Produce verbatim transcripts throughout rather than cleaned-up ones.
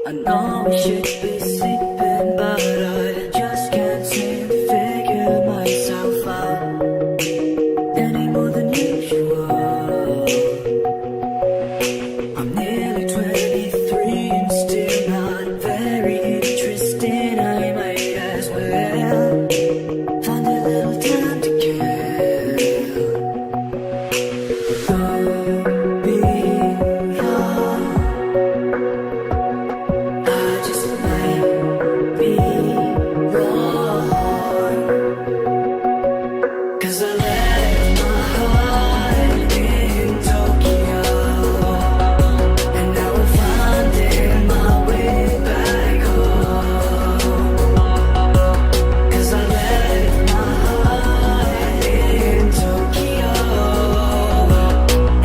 I know we should be sleeping, but I just can't seem to figure myself out any more than usual. I'm nearly twenty-three and still not very interested. I might as well find a little time to kill. Don't be wrong. I just might be wrong. 'Cause I left my heart in Tokyo, and now I'm finding my way back home. 'Cause I left my heart in Tokyo,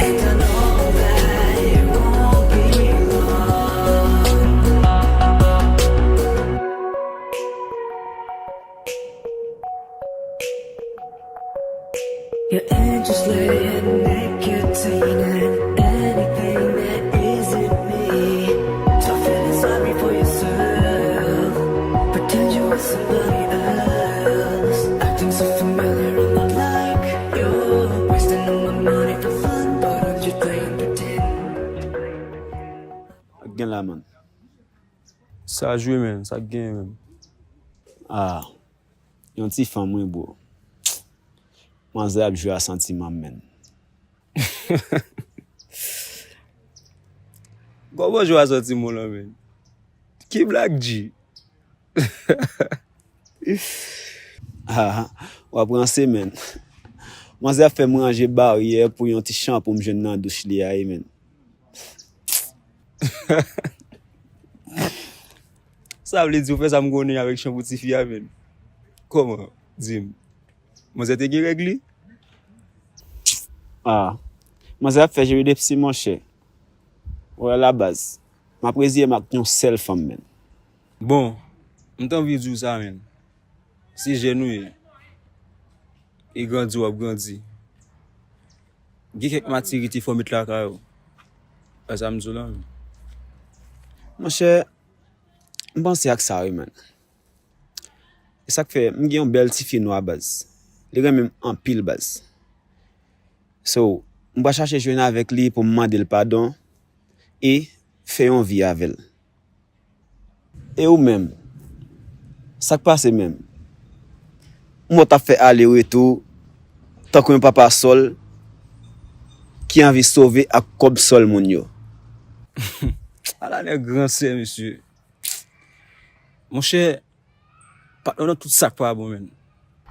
and I know that it won't be long. Your angels lay a nicotine and anything that isn't me. Stop feeling sorry for yourself. Pretend you were somebody else. Acting so familiar, I'm not like you. Wasting all my money for fun, but I'm just playing pretend. Gen la, man. Sa jwe, men, sa k genyen, men. Ah, yon ti fanm, wi, bro. Manzè ap jwe a santiman m, men. Kòman jwe a santiman w lan, men? Ki blag, G? Ah, w ap ranse, men. Manzè ap fè m ranje baryè pou yon ti chanpou m jwenn nan douch li a, wi, men. Sa vle di ou fè sa m konnen avèk chanpou tifi a, men? Kòman? Di m. Manzè te gen règ li? Ah. Manzè ap fè jere de psi, monchè. Wè la baz. M ap reziye m ak yon sèl fanm, men. Bon, m t anvi di w sa, men. Se jèn ou ye. E grandi w ap grandi. Gen kèk matirite fò w met lakay ou. E sa m di w la, men. Monchè, m panse ak sa, wi, man. E sa k fè, m gen yon bèl tifi nwa, baz. Li renmen m anpil, baz. So, m pral chache jwenn avèk li pou m mande l padon e fè yon vi avè l. E ou menm? Sa k pase menm? M wè w t ap fè ale retou tankou yon papa sòl ki anvi sove ak kòb sòl moun yo. Ala nèg ransè, mesye. Monchè, patnè w nan tout sa k pa bon, menn.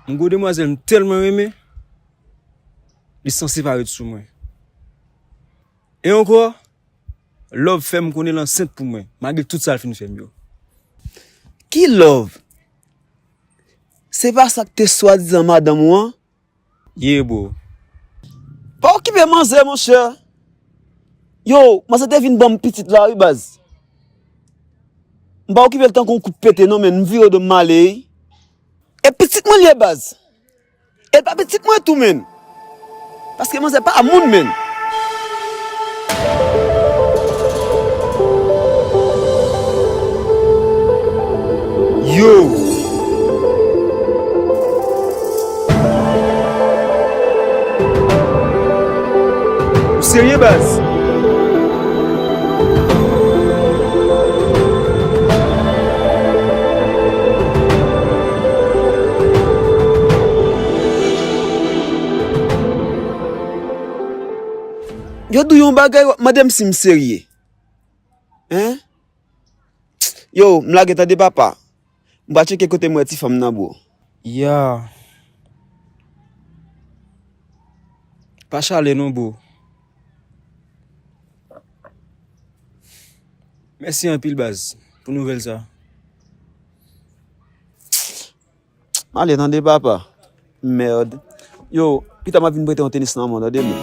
M gon demwazèl m tèlman renmen, li sanse pa ret sou mwen. E ankò, Love fè m konnen l ansent pou mwen, malgre tout sa l fin fè m yo. Ki Love? Se pa sa k te swadizan madanm ou an? Ye, bro. Pa okipe manzè, monchè. Yo, manzè te vin ban m pitit la, wi, baz. M pa okipe l tankou yon kout pete, non, men m vire do m ale, wi. E pitit mwen l ye, baz. E l pa pitit mwen tou, menn. Paske manzè pa moun, menn. Yo! Ou serye, baz? Yo di w yon bagay, w ap mande m si m serye. Hein? Yo, m lage tande papa. M pral tcheke kote m wè ti fanm nan, bro. Ya. Pa chale non, bro. Mèsi anpil, baz, pou nouvèl sa. M ale tande, papa. Mèd. Yo, pita m ap vin prete yon tenis nan men w, tande, men.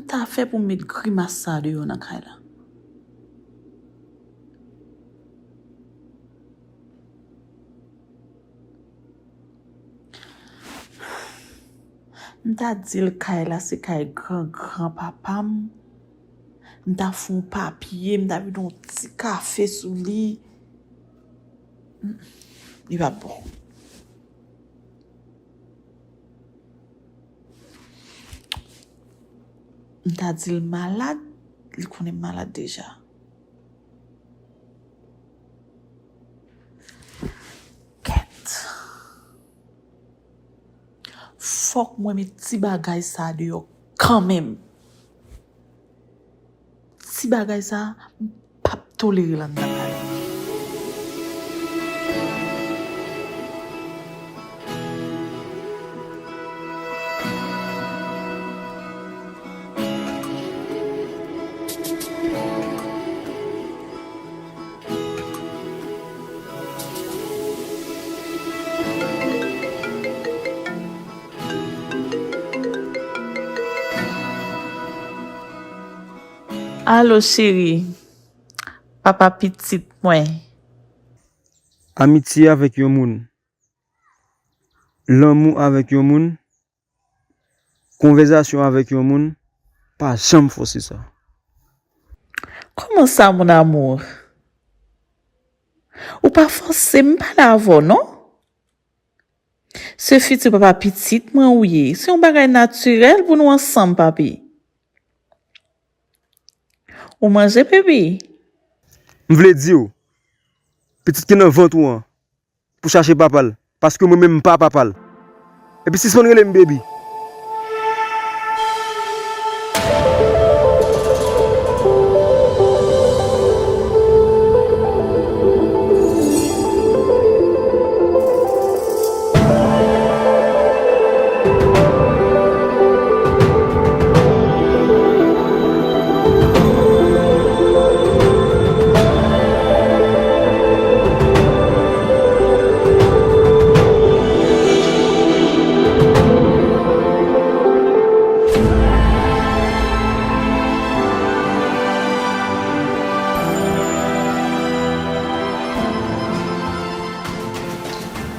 Ta fè pou m met grimas sa deyò nan kay la? M ta di l kay la se kay gran gran papa m. M ta fè yon papye, m ta vide yon ti kafe sou li. Mm, li p ap bon. M ta di l malad, li konnen m malad deja. Kèt. Fòk mwen met ti bagay sa deyò kanmenm. Ti bagay sa, m p ap tolere l anndan kay la. Alo, cheri. Papa pitit mwen. Amitye avèk yon moun, lanmou avèk yon moun, konvèzasyon avèk yon moun pa janm fòse sa. Kòman sa, mon amour? Ou pa fòse m pale avè w, non? Se fiti papa pitit mwen ou ye. Se yon bagay natirèl pou nou ansanm, papi. Ou manje, baby? M vle di w, pitit ki nan vant ou an, pou chache papa l, paske mwen menm m pa papa l. Epi sispann rele m baby.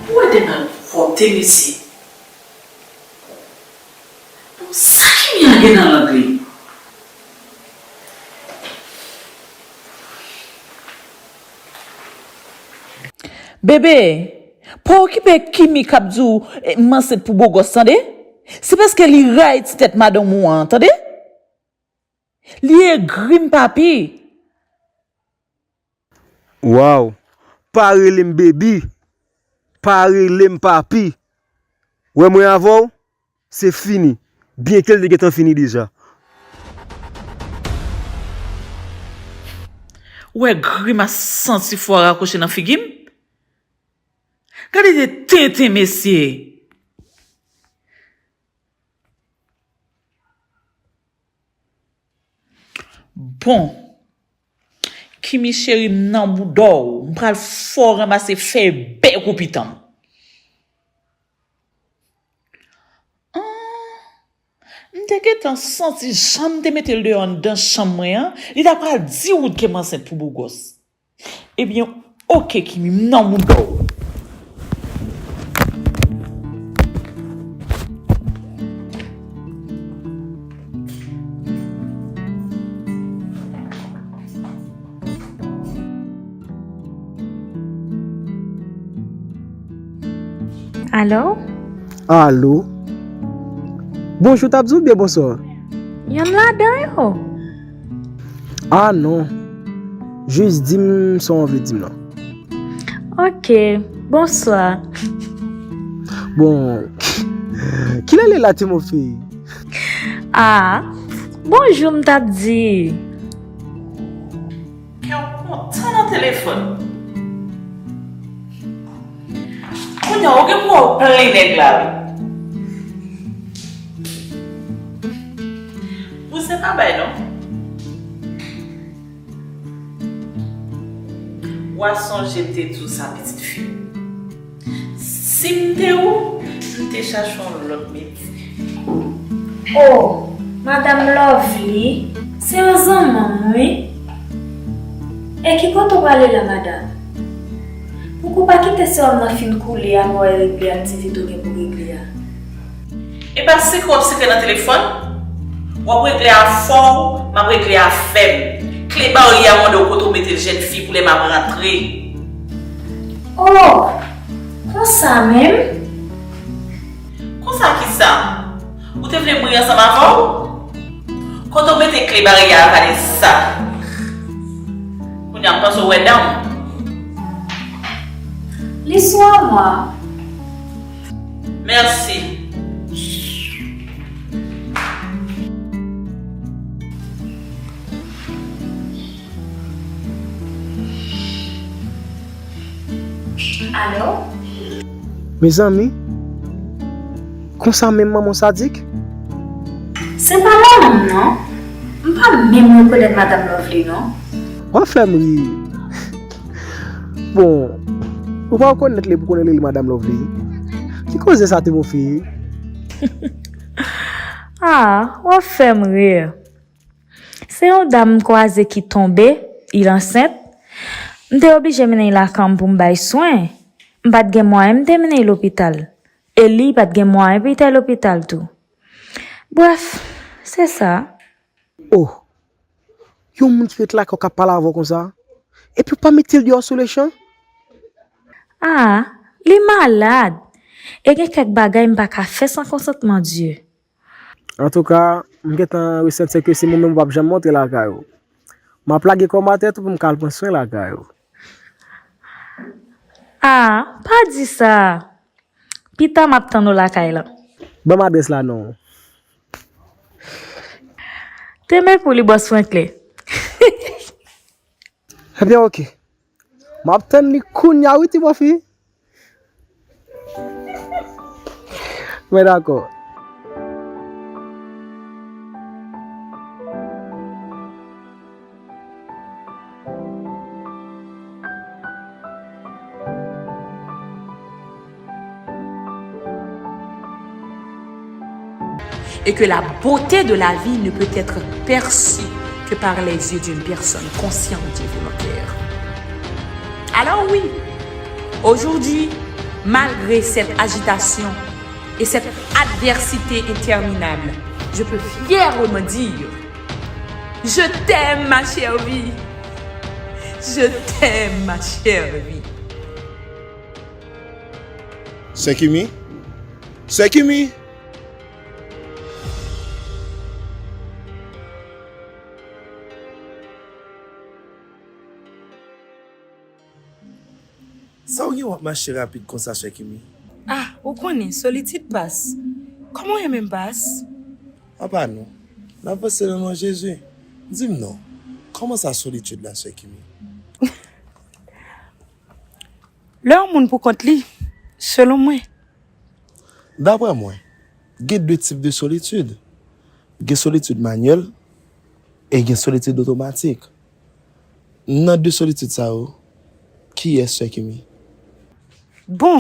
Ou wè de malpwòpte, mesye. Bon, sa Kimi a gen nan lang li? Bebe, pa okipe Kimi k ap di w, eh, m ansent pou bogòs, tande? Se paske li rayi ti tèt madanm ou an, tande? Li egri m, papi. Waw! Pa rele m baby. Pa rele m papi. Wè mwen avè w, se fini. Byenke l te gentan fini deja. Ou wè grimas santifwa rakwoche nan figi m? Gade de tenten, mesye! Bon, Kimi cheri, m nan bouda w, m pral fè w ranmase fèy bèk ou pitan m. An, m te gentan santi jan m te mete l deyò anndan chanm mwen an, li ta pral di Wood ke m ansent pou bogòs. Ebyen, oke, Kimi, m nan mouda w. Alo? Alo? Bonjou, t ap di w byen bonswa? Yonn ladan yo. Ah non. Jis di m sa w vle di m lan. Ok, bonswa. Bon, kilè li la, Timofi? Ah, bonjou, m t ap di. Kè w kontan nan telefòn. Kounye a, ou gen pou w plen nèg la, wi. Ou se pa bay non. W a sonje m te di w sa, pitit fi. Si m te ou, m te chache yon lòt medam. Oh! Madanm Lovely, se yon zanmi m, wi. E ki kote w prale la, madanm? Pouki w pa kite sè w nan fin koule apre w regle aktivite w gen pou regle a? E pa sekrè w ap sekrè nan telefòn? W ap regle afè w, m ap regle afè m. Kle baryè a mande w kote w mete l, jèn fi, pou lè m ap rantre. Oh, konsa menm? Konsa kisa? Ou te vle m ri ansanm avè w? Kote w mete kle baryè a, Vanessa? Kounye a m panse w wè dan m. Li sou amwa. Mèsi. Alo? Mezanmi, konsa menm manman sadik? Se pa manman m non. M pa menm rekonèt madanm Lovely non. W ap fè m ri. Bon, ou pa rekonèt li pou konnen li madanm Lovely. Ki koze sa, ti bofi? Ah, w ap fè m ri. Se yon dam m kwaze ki tonbe, il ansent. M te oblije mennen l lakay m pou m bay swen. M pa t gen mwayen m te mennen l lopital. E li pa t gen mwayen pou l t al lopital tou. Brèf, se sa. Oh, yon moun ki ret lakay w k ap pale avè w konsa? Epi w pa mete l deyò sou lechan? Ah, li malad. E gen kèk bagay m pa ka fè san konsantman Dye. Antouka, m gentan resanti ke se mwen menm ou p ap janm montre lakay ou. M ap lage kò m atè tou pou m ka al pran swen lakay ou. Ah, pa di sa. Pita m ap tann ou lakay lan. Ban m adrès la non. Te men pou li bòs Franklin. Ebyen, oke. M ap tann li kounye a wi, ti bòfi. Mwen dakò. Et que la beauté de la vie ne peut être perçue que par les yeux d'une personne consciente et volontaire. Alors oui, aujourd'hui, malgré cette agitation et cette adversité interminable, je peux fièrement dire, je t'aime, ma chère vie. Je t'aime, ma chère vie. Sè Kimi? Sè Kimi! Sa w gen w ap mache rapid konsa, Sè Kimi? Ah, ou konnen, solitid pas. Kòman w renmen m pas? Apa non. N ap vanse nan non Jezi. Di m non, kòman sa solitid la, Sè Kimi? Lè yon moun pou kont li, selon mwen. Daprè mwen, gen de tip de solitid. Gen solitid manyèl e gen solitid otomatik. Nan de solitid sa yo, kiyès, Sè Kimi? Bon,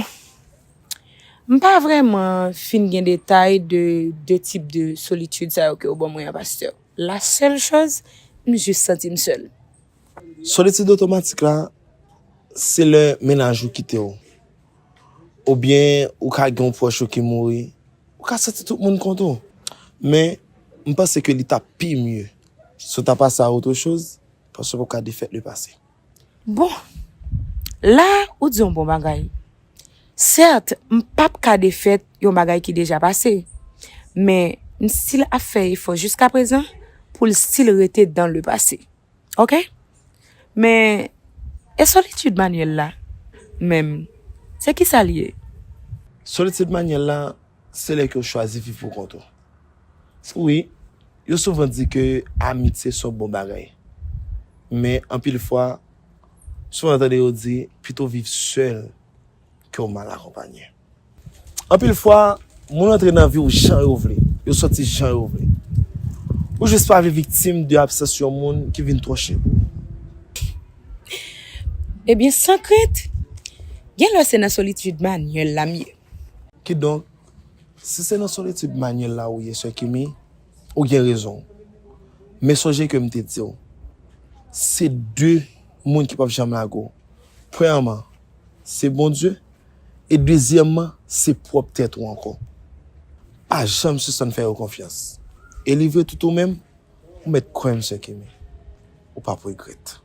m pa vrèman fin gen detay de de tip de solitid sa yo ke w ban mwen an, pastè. La sèl chòz, m jis santi m sèl. Solitid otomatik la, se lè mennaj ou kite w. Oubyen ou ka gen yon pwòch ou ki mouri, ou ka santi tout moun kont ou. Men, m panse ke li t ap pi mye si w ta pase a otre choz, paske w p ap ka defèt lepase. Bon, la ou di yon bon bagay. Sèt, m p ap ka defèt yon bagay ki deja pase, men m still ap fè efò jiskaprezan pou l still rete dans le passé. Oke? Men, e solitid manyèl la menm, se kisa l ye? Solitid manyèl la, se lè ke w chwazi viv pou kont ou. Wi, yo souvan di ke amitye se yon bon bagay. Men anpil fwa, souvan tande yo di pito viv sèl ke w mal akonpanye. Anpil fwa, moun antre nan vi w jan yo vle, yo sòti jan yo vle. Ou jis pa vle viktim de absans yon moun ki vin twò chè pou ou. Ebyen, san krent, gen lè se nan solitid manyèl la m ye. Kidonk, si se nan solitid manyèl la ou ye, Sè Kimi, ou gen rezon. Men sonje ke m te di w, se de moun ki p ap janm lage w. Premyèman, se Bondye, e dezyèmman, se pwòp tèt ou ankò. Pa janm sispann fè yo konfyans. E li vre tout ou menm, ou mèt kwè m, sè Kemi. Ou p ap regrèt.